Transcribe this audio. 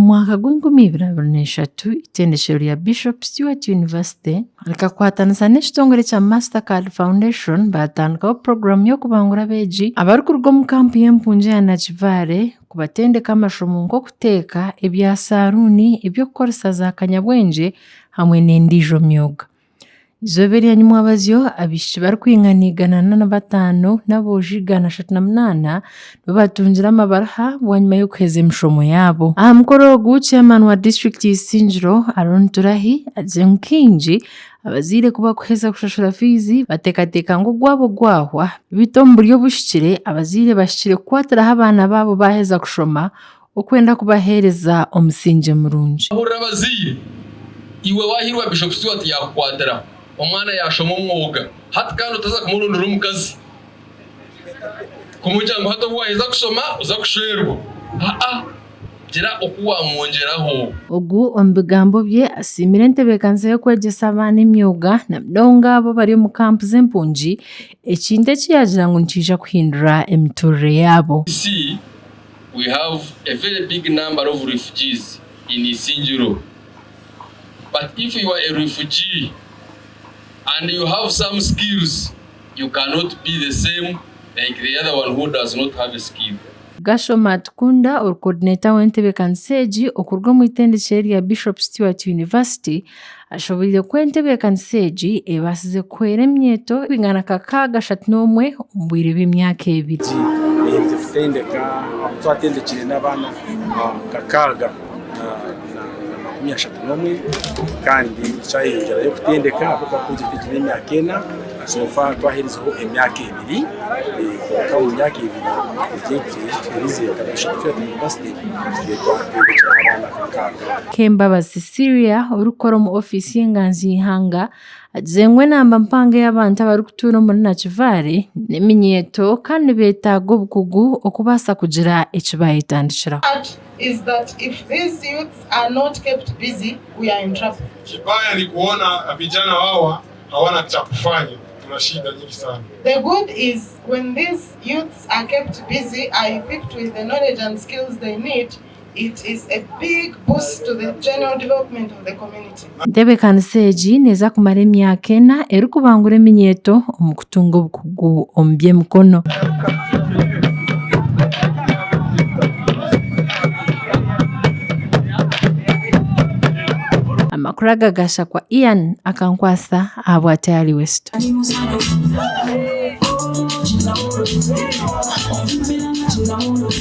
Omu mwaka gw'enkumi ibiri 23, eitendekyero rya Bishop Stuart University rikakwatanisa n'ekitongore kya Mastercard Foundation baatandikaho puroguraamu y'okubangura abeegi abarikuruga omu kampu y'empungi eya Nakivale kubatendeka amashomo nk'okuteeka, ebya saaruuni, eby'okukoresa za kanyabwengye hamwe n'endiijo myoga. Eizooba erya nyimwabazyo, abaishiki barikwingana 145 n'aboojo 308 nibo batungire amabaruha bwanyima y'okuheeza emishomo yaabo. Aha mukoro ogu, Chairman wa disiturikiti ya Isingiro, Aaron Turahi agizire ngu kaingi abazaire ku barikuheeza kushashura fiizi bateekateeka ngu ogwabo gwahwa beitu omu buryo obuhikire abazaire bahikire kukwatiraho abaana baabo baaheza kushoma okwenda kubaheereza omusingye murungi. Hurira abazaire, iwe wahiirwa Bishop Stuart yaakukwatiraho, omwana yaashoma omwoga, hati kandi otaza kumurondera omukazi kumugira ngu hati obu waaheza kushoma oza kushwerwa. Aa, gira oku waamwongyeraho. Ogu omu bigambo bye asiimire entebeekanisa y'okwegyesa abaana emyoga na munonga abo abari omu kampu z'empungi, ekintu eki yaagira ngu nikiija kuhindura emituurire yaabo. We have a very big number of refugees in Isingiro but if you are a refugee and you have some skills you cannot be the same like the other one who does not have a skill. Gashoma Atukunda ori coordinator w'entebeekanisa egi okuruga omu itendekyero erya Bishop Stuart University ashoboreire ku entebeekanisa egi ebaasize kuhwera eminyeeto kwingana 631 omu bwire bw'emyaka ebiri. Eherize kutendeka abu twatendekire n'abaana 631 kandi tukyayeyongyerayo kutendeka ahabw'okuba purojekiti egi n'emyaka ena, so far twaherizeho emyaka ebiri kwonka omu myaka ebiri egi ei tuherize nka Bishop Stuart University twatendekire abaana 6. Kembabazi Cecilia orikukora omu ofiisi y'enganzi y'eihanga agizire ngu enamba mpango ey'abantu abarikutuura omuri Nakivale n'eminyeeto kandi nibeetaaga obukugu okubaasa kugira eki baayetandikiraho. Is that if these youths are not kept busy, we are in trouble. Kibaya ni kuona vijana hawa hawana cha kufanya, tuna shida nyingi sana. The good is when these youths are kept busy, are equipped with the knowledge and skills they need, it is a big boost to the general development of the community. Entebeekanisa egi neeza kumara emyaka ena erikubangura eminyeeto omu kutunga obukugu omu by'emikono. Amakuru aga gashakwa Ian Akankwasa ahabwa Tayari West.